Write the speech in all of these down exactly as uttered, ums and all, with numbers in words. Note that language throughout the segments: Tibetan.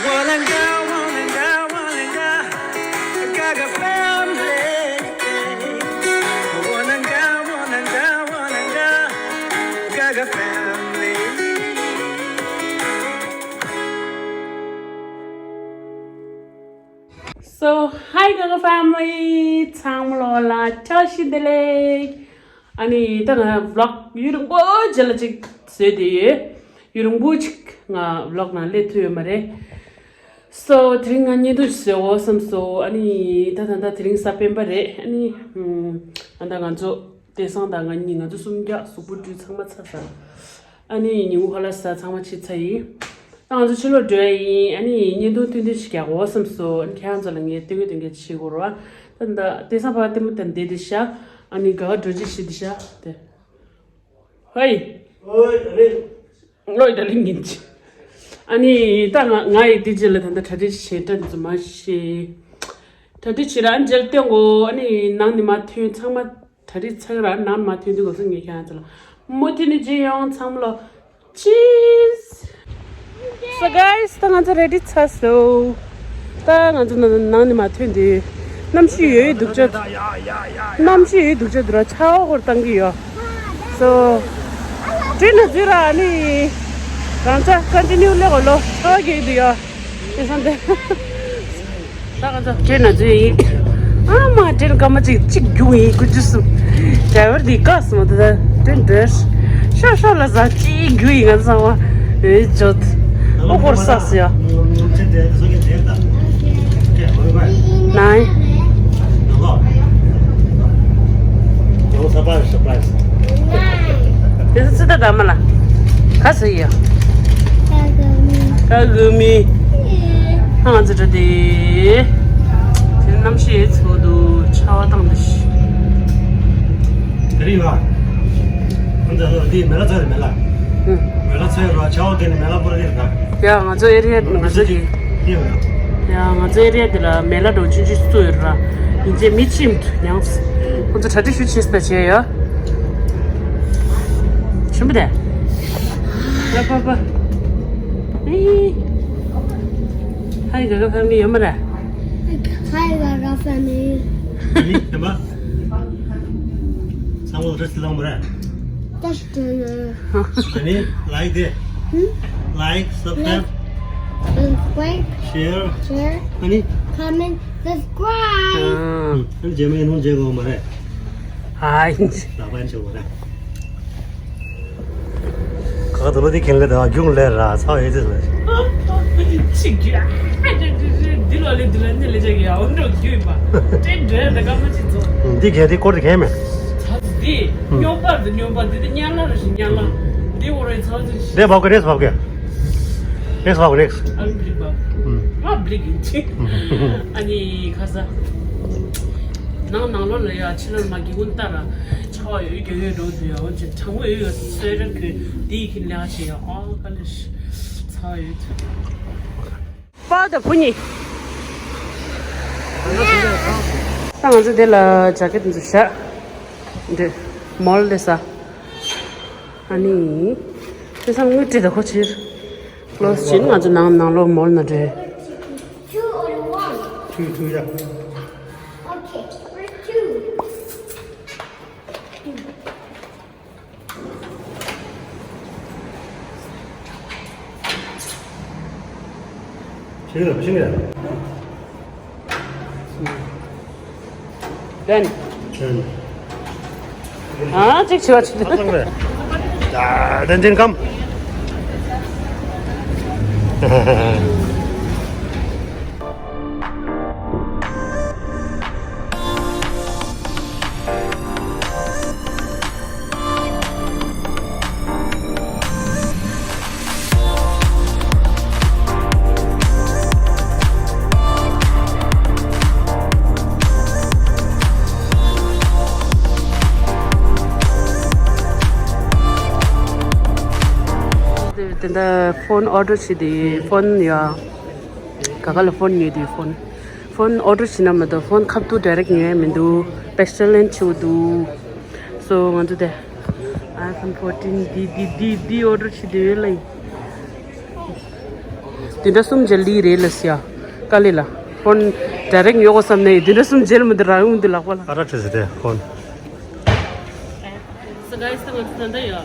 Wananga, wananga, wananga, Gaga family. Wananga, wananga, wananga, Gaga family. So, hi Gaga family. ཚང་མ་ལོ་ལ་བཀྲ་ཤིས་བདེ་ལེགས། ཨ་ནི་ད་ང་vlog ཡུན་རིང་པོ་རྗེས་ལ་ཅིག་བཟོས་ཏེ་ཡོད། ཡུན་རིང་པོ་ཅིག་ང་vlog ནང་སླེབས་ཐུབ་ཡོད་མ་རེད། So དེ་རིང་ང་བརྙན་ཐུང་ཞིག་བཟོའོ་བསམ་སོང་། ཨ་ནི་ད་ད་ད་དེ་རིང་གཟའ་སྤེན་པ་རེད། ཨ་ནི་ཨ་ད་ང་ཚོ་བསྟན་སང་དང་ང་གཉིས་ང་ཚོ་གསུམ་རྒྱག་གཟུགས་པོ་བཀྲུས་ཚང་མ་ཚར་ཚར། ཨ་ནི་ཉིན་གུང་ཁ་ལག་ཟ་ཚང་མ་ཕྱིན་ཚར་ཡིན། ད་ང་ཚོ་ཕྱི་ལོགས་འགྲོ་ཡ་ཡིན། ཨ་ནི་བརྙན་ཐུང་ཐུང་ཐུང་ཞིག་རྒྱག་དགོས་བསམ་སོང་། ཨ་ནི་ཁྱེད་རང་ཚོ་ལ་ངས་སྟོན་གི་སྟོན་གི་བྱེད་དགོས་རེད་བ། ད་ད་དེང་སང་ཕ་ལྟད་མོ་ལྟ་བསྡད་དེ་ཤ། ཨ་ནི་ག་བ་འགྲོ་ཅི་ཤི་དེ་ཤ་དེ། ཧོའི། ཨོའི་ད་ལིང་གིན་ཅི། ཨ་ནི་ད་ང་ང་ཡི་དེ་རྗེས་ལ་ད་ལྟ་གྲ་སྒྲིག་བྱེད་འདྲ་འཛུམ་མ་ཤེས། གྲ་སྒྲིག་བྱེད་ར་འཇལ་སྟོན་གོ། ཨ་ནི་ནང་ནི་མ་ཐོན་ཚང་མ། གྲ་སྒྲིག་ཚར་ར་ནང་མ་ཐོན་དུས་སྐབས་སུ་ངས་ཁྱེད་རང་ཚོ་ལ་མུ་མཐུད་ནས་མཇལ་ཡོང་། ཚང་མ་ལོ། Cheers. So guys ད་ང་ཚོ་ready ཚར་སོང་། ད་ང་ཚོ་ནང་ནང་ནས་མ་ཐོན་དུས་གནམ་གཤིས་ཡོད་ཡོད་སྡུག་ཅག་གནམ་གཤིས་ཡོད་ཡོད་སྡུག་ཅག་འདུག་ར། ཆར་པ་ཧོར་བཏང་གི་ཡོད། So ཊེན་ནང་འཛུལ་ར་ནི་རང་ཅག་continue སླེབས་གོ་ལོ། ཆར་པ་རྒྱག་གི་འདུག་ཡོད། དེ་སང་དེ། ད་ང་ཚོ་ཊེན་ནང་འཛུལ་ཡིན། ཨ་མ་ཊེན་སྐར་མ་གཅིག་གཅིག་རྒྱུག་ཡིན། ཀུ་ཅུ་སུ། driver འདི་བཀག་སོང་། ད་ཊེན་འགྲོ། ཤོག་ཤོག་ལ་ཟ་གཅིག་རྒྱུག་ཡིན། ང་ཚོ་ཚང་མ་ཨེ་འཇོད། ཨོ་ཧོར་ས་སི་ཡ། ནའི། དེ་ཚོ་ཙི་ད་ད་མ་ལ། ག་ཟེར་ཡ། ཀ་གི་མི། ཧང་ཙི་ཏྲ་དེ། དེ་གནམ་གཤིས་ཚོ་དུ་ཆར་པ་བཏང་དུ་ཤི། དེ་རིང་ལ། ཨ་ཙི་འདི་མེ་ལ་ཚ་རེད། མེ་ལ། ཧུམ། མེ་ལ་ཚ་ཡོད་ར། ཆར་པ་དེ་ནི་མེ་ལ་པོ་ར་དེ་རེད་ད། ཡ་ང་ཚོ་ཨེ་རི་ཡ་ང་ཚོ་གི། ཡ་ང་ཚོ་ཨེ་རི་ཡ་དེ་ལ་མེ་ལ་འགྲོ་ཆུང་ཆུང་སུ་ཡོད་ར། ཡིན་ཚེ་མི་ཆེན་མཐུ་མྱངས། ཁོ་ཚོ་གྲ་སྒྲིག་ཞུ་ཆེས་པ་བྱས་ཡོད། ཆེན་པོ་དེ། པ་པ་པ། ཨི། Hi Gaga family ཡོད་མ་རེད། Hi Gaga family. ཨ་ནི་དེ་མ། ཚང་མ་རེས་ལོང་མ་རེད། Just uh, ཨ་ནི་like དེ། ཧུམ། Like, subscribe, subscribe, share, share, ཨ་ནི་comment, subscribe. ཨ་ནི་རྗེས་མ་ཡིན་ནོ་མཇལ་དགོས་མ་རེད། ཧའི། ལག་པ་ཡིན་ཆོག་མ་རེད། ཁ་ཁ་དུ་ལོ་དེ་ཁེངས་ལེ་དང་རྒྱུང་ལེ་ར་ཚ་བའི་ཚེ་ལ། ཅི་རྒྱུ། འདི་ལོ་ལེ་འདི་ལ་ནི་ལེ་ཅག་གི་ཡ་འོ་འགྲོ་རྒྱུ་ཡིན་པ། དེ་འདྲ་འདི་ཀ་མ་ཅི་ཚོ། འདི་གལ་ཏེ་སྐོར་དེ་གལ་མེད། ཚ་འདི། སྨྱོན་པ་འདི་སྨྱོན་པ་འདི་དེ་སྙན་ལ་ར་ཞིག་སྙན་ལ། འདི་འོ་རེ་ཚ་འདི། འདི་བབ་གི་རེས་བབ་གི། རེས་བབ་གི་རེས། ཨ་ལུ་འབྲིག་པ། ང་འབྲིག་ཡིན་ཅི། ཨ་ནི་ཁ་ས། ནང་ནང་ལོགས་ལ་ཡ་ཕྱི་ལོགས་མ་གི་ཀུན་ལྟ་ར། ཆར་པ་ཡོད་རྒྱུ་ཡོད་འགྲོ་འདུག་ཡ། འོ་ཅི་གྲང་མོ་ཡོད་ཡ། སོས་ར་ཁོས་འདི་ཡི་ཁྱིམ་ལས་ཀ་བྱེད་ཡ། ཨ་ཀ་ལེ་ཤི་ཚ་བ་ཡོད། པ་དང་བུ་གཉིས། ད་ང་ཚོ་དེ་ལ་ཇ་ཀེ་ཊི་འདི་བཞག་འདི་མོལ་ལ་ས། ཨ་ནི། དེ་སང་དངུལ་སྤྲད་ད་ཁོ་ཕྱིར། ལོ་ཕྱིན་ང་ཚོ་ནང་ནང་ལོགས་མོལ་ན་འདྲེ། Two or one? Two, two, yeah. Okay, for two. Done. Done. ཨ་ཅིག་ཆེ་བ་ཆེ། ད་ལྡན་ཅན་ཀམ། དེ་འདྲ་ཕོན་ཨོ་ཌར་བྱས་ཏེ་ཕོན་ཡ། ག་ག་ལ་ཕོན་ཉོས་དུས་ཕོན། ཕོན་ཨོ་ཌར་བྱེད་ན་མ་གཏོགས་ཕོན་ཁ་ཐུག་ཌའི་རེག་ཉོ་ཡ་མི་འདུག་པེ་སི་ཊལ་ལེན་བྱེད་དགོས་འདུག་སོ་ང་ཚོ་དེ་ཨའི་ཕོན་ཕོར་ཊིན་འདི་འདི་འདི་འདི་ཨོ་ཌར་བྱེད་དུས་ཡོད་ལ་ཡིན། བདུན་ཕྲག་གསུམ་རྗེས་ལ་རེད་ལ་ཟེར་ཡ། དཀའ་ལས་ལ། ཕོན་ཌའི་རེག་ཉོ་དགོས་བསམ་ནས་བདུན་ཕྲག་གསུམ་རྗེས་ལ་མི་འདུག་རང་ཡོང་མི་འདུག་ལག་པ་ལ། ཨ་ར་བྲིས་ཟེར་ཏེ་ཕོན། So guys, ད་ང་ཚོ་ད་ལྟ་ཡ།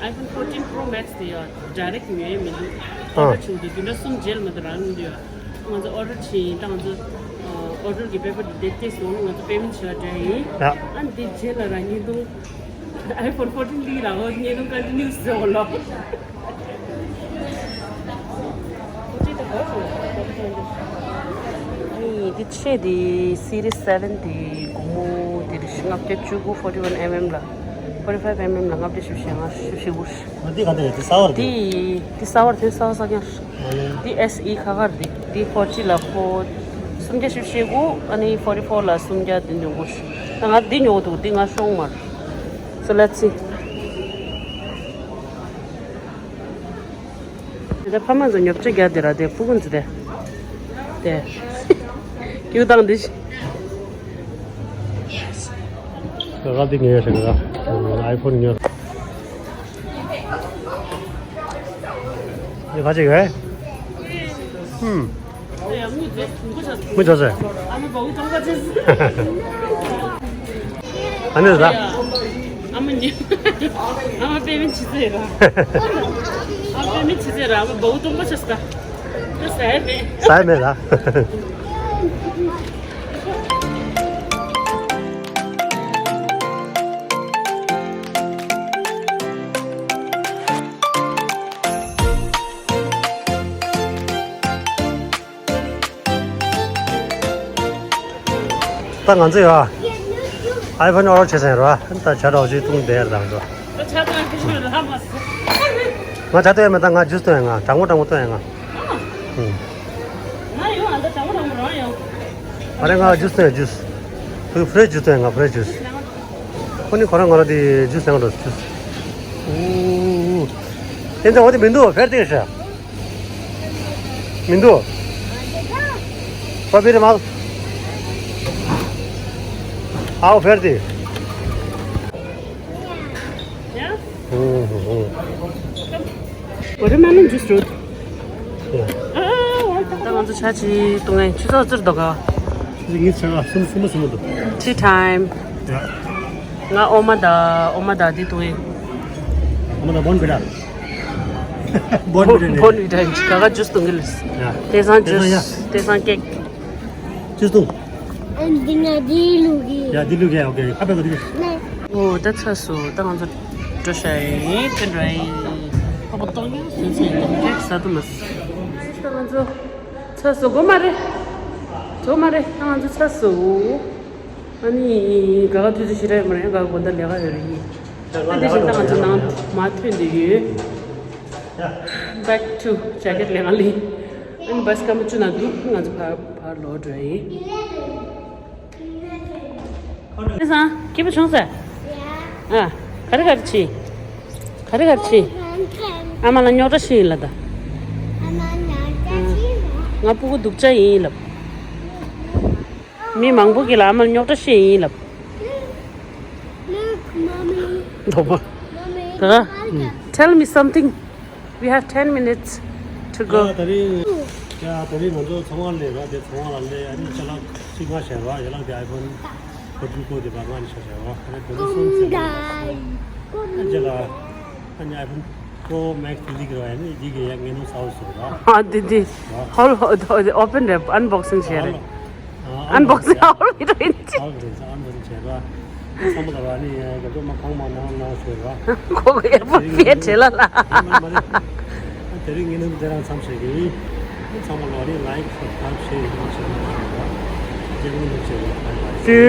iPhone fourteen Pro Max དེ་ཡ། ཌའི་རེག་ཉོ་ཡས་མི་འདུག་ཨ། ཨོ་ཌར་བྱུང་འདུག་བདུན་ཕྲག་གསུམ་རྗེས་ལ་མི་འདུག་རང་ཡོང་འདུག་ཡ། ང་ཚོ་ཨོ་ཌར་བྱས་ཡིན། ད་ང་ཚོ་ཨོ་ཌར་གྱི་པེ་པར་དེ་སྟེར་སོང་། ང་ཚོ་པེ་མེན་ཊི་བྱས་པ་འདྲ་ཡིན། ཡ། ཨ་ནི་དེ་རྗེས་ལ་རང་ཉིས་སྟོང་iPhone fourteen ལི་ར་ཨོ་ཉེ་རུ་ཀ་ནི་ནིའུ་སི་ཟེར་བ་ལོ། ཨ་ནི་འདི་ཆེ་འདི་Series seven འདི་སྒོར་མོ་འདི་རེད། ལྔ་བརྒྱ་བཅུ་དགུ། forty one mm ལ། forty five mm ལ་ལྔ་བརྒྱ་བཞི་བཅུ་ཞེ་ལྔ། བཞི་བཅུ་ཞེ་དགུ། ང་འདི་ག་འདི་རེད། འདི་གསར་བ་རེད། འདི་འདི་གསར་བ་རེད། གསར་བ་གསར་རྐྱང་རེད། འདི་ཨེས་ཨི་ཁ་ཁ་རེད། འདི་ཕོར་ཅི་ལ་ཕོ། སུམ་བརྒྱ་བཞི་བཅུ་ཞེ་དགུ། ཨ་ནི་forty four ལ་སུམ་བརྒྱ་བདུན་དོན་དགུ། ད་ང་འདི་ཉོ་གི་འདུག་འདི་ང་ཤོང་མ་རེད། So let's see. འདི་ཕ་མ་ཚོ་ཉོ་ཆ་རྒྱག་དེ་ར་དེ་ཕྲུ་གུ་ཚོ་དེ། དེ། ཀྱུ་དང་འདི། ང་འདི་ཉོས་ཤག་ང་ཨའི་ཕོན་ཉོས། འདི་ག་ཅིག་རེད། ཧུམ། དངུལ་རྫོགས་ཟེར། ཨ་ནི་ཟ། ཨ་མ་ཉེ། ཨ་མ་པེ་མེན་ཆི་ཟེར་ར། ཨ་མ་པེ་མེན་ཆི་ཟེར་ར། ཨ་མ་བའུ་སྟོང་པ་ཆ་ཟ། ཟ་ཡ་མེད། ཟ་ཡ་མེད་ལ། ད་ང་ཚོ་ཡོད། ཨའི་ཕོན་ཨོར་ཌར་བྱེད་སོང་ཡོད་རེད་བ། ད་ཇ་འདྲ་བོ་ཅིག་བཏུང་བསྡད་ཡོད་རེད་ད་ང་ཚོ། ད་ཇ་བཏུང་ཡ་ཁ་ཤས་མེད་ལ་མ་ཟེར། ང་ཇ་བཏུང་ཡ་མེད། ད་ང་ཇུས་བཏུང་ཡ། ང་གྲང་མོ་གྲང་མོ་བཏུང་ཡ་ང་། ཨ། ང་ཡོང་ཨ། ད་གྲང་མོ་གྲང་མོ་རང་ཡོང་། ཨ་རེ་ང་ཇུས་བཏུང་ཡ་ཇུས། ཕུ་ཕུ་རེ་ཤི་ཇུས་བཏུང་ཡ། ང་ཕུ་རེ་ཤི་ཇུས། ཁོ་ནི་ཁོ་རང་ང་རང་དེ་ཇུས་ལེན་འགྲོ་ཇུས། ཨུ། དེ་འདྲ་འོ་དེ་མི་འདུག་ཕེར་དེ་ཤ། མི་འདུག་པ་པི་རི་མ། ཨའོ་ཕེར་དེ། ཨུ་ཧུ་ཧུ། Watermelon juice རུ། ད་ང་ཚོ་ཇ་ཅིག་བཏུང་ངས་ཆུ་ཚོད་ཙིར་འདུག་ག་ངའི་ཆ་ག་སུམ་སུམ་སུམ་འདུག Tea time. ཡ། ང་ཨོ་མ་ད་ཨོ་མ་ད་འདི་བཏུང་ངས། ཨོ་མ་ད་བོན་བི་ཊ། བོན་བི་ཊ་ནས། བོན་བི་ཊ་ཡིན་ག་ག་ཇུས་བཏུང་གི་ལས། ཡ། དེང་སང་ཇུས། དེང་སང་ཡ། དེང་སང་ཀེག་ཇུས་བཏུང་། ཨ་འདི་ང་འདི་བླུག་གི། ཡ་འདི་བླུག་གི། ཨོ་ཁེ་ཨ་ཕ་ག་འདི་བླུག་ཨོ་ད་ཚ་སོ་ད་ང་ཚོ་འགྲོ་ཤ་ཡིན་ཕན་ར་ཡིན། ཨོ་པ་ཏོ་ཉ་སུན་སུན་ཏོ་ཀེག་ཟ་དུ་མ་སི། ད་ང་ཚོ་ཚ་སོ་གོ་མ་རེད། གོ་མ་རེད། ད་ང་ཚོ་ཚ་སོ། ཨ་ནི་ག་ག་དུས་ཚོད་ཞིག་རེད་མ་རེད། ག་ག་དགོང་དག་ལས་ཀ་ཡོད་རེད་ཡིན། ཨ་དེ་བཞིན་ད་ང་ཚོ་ནང་མ་ཐོན་དུ་ཡོད། Back to jacket ལས་ཀ་ལས། ཨ་ནི་བྷ་སི་སྐར་མ་བཅུ་ནང་འདུག་ང་ཚོ་ཕར་ཕར་ལོག་འགྲོ་ཡིན། ཨ་སང་སྐྱིད་པོ་བྱུང་ཟེར། ཨ། ག་རེ་ག་རེ་བྱེད། ག་རེ་ག་རེ་བྱེད། ཨ་མ་ལ་རྙོག་དྲ་ཤི་ཡིན་ལ་ད། ང་སྤུ་གུ་སྡུག་ཅག་ཡིན་ལབ། མི་མང་པོ་གིས་ལ་ཨ་མ་ལ་རྙོག་དྲ་ཤི་ཡིན་ལབ། Look, mommy. ལོ་མ། Mommy, ད། I got Tell me something. We have ten minutes to go. ཡ་ད་རིང་། ཡ་ད་རིང་ང་ཚོ་ཚོང་ཁང་ལས་ར་དེ་ཚོང་ཁང་ལ་ལས། ཨ་ནི་ཅ་ལག་ཅིག་མ་བྱས་ར་ཡ་ལག་དེ་ཨའི་ཕོན་ཕོར་ཊིན་པོ་དེ་བ་ང་ནི་ཤ་བྱས་ར། ཨ་ནི་དེ་ཚོ་སོང་ཚེ་ལ་ཨ་ཅ་ལག་ཨ་ནི་ཨའི་ཕོན་པོ་རོ་མེག་སི་དེ་ལིག་ར། ཨ་ནི་དེ་གི་ཡ་ངས་ནོ་སའོ་སོ་ར། ཨ་དེ་དེ་ཧོལ་ཨོ་པན་རེད། ཨན་བོག་སིང་བྱས་རེད། ཨན་བོག་སིང་ཨ་ཧོལ་མི་རེད། ཨ་ཧོལ་རེད། ཨན་བོག་སིང་བྱས་ར། ཚང་མ་ལ་བ་ནི་རྒྱབ་ལྗོངས་མ་གང་མང་གནང་གནང་ཞུ་ར། ཁོ་གི་ཨེ་པོ་ཕི་ཨེ་བྲེལ་ལ་ལ། དེ་རིང་ངས་ནི་འདི་རང་མཚམས་བཞག་གི་ཡིན། ཚང་མ་ལ་བ་ནི་ལའིཀ་སབ་སི་ཀ་རའིབ་ཤེར་ཡིན་ཞུ་ར། རྒྱབ་ལྗོངས་ལ་ཞུ་ར། ཅི།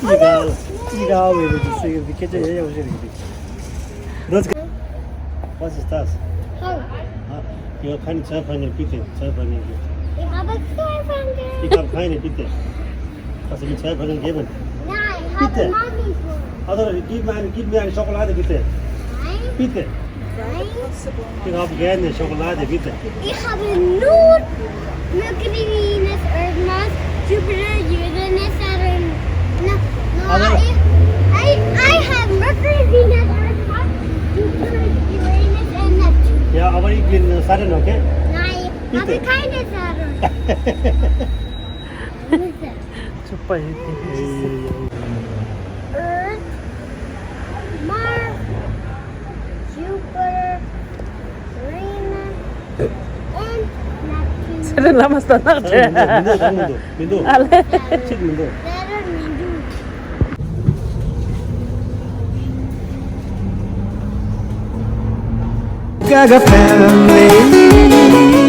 ཅི་ག་ཅི་ག་ཝེ་རེ་ཅི་སུ་ཡོད་ཀྱི་སྐད་ཆ་ཡ་ཡ་བ་ཞིག་རེད། Let's go. What is that? How? Huh? You have keine Zweifel, bitte. Zweifel. Ich habe Zweifel. Ich habe keine, bitte. Hast du mir Zweifel gegeben? Nein, ich habe Bitte. Mami vor. Also, gib mir eine, gib mir eine Schokolade, bitte. Nein. Bitte. Nein. Ich habe gerne Schokolade, bitte. Ich habe nur Mercury, Venus, Earth, Mars, Jupiter, Uranus, Saturn. No, no, Also I, I, I have Mercury, Venus, Earth, Mars, Jupiter, Uranus, and Neptune. Yeah, our Indian Saturn, okay? Nah, Peter. Apa kind of Saturn? Who is that? Chupa iti. Earth, Mars, Jupiter, Venus, and Neptune. Saturn lama stanaq. མི་འདུག་མི་འདུག་མི་འདུག་མི་འདུག་ཨ་ལེ། ཅིག་མི་འདུག Saturn མི་འདུག Gaga family.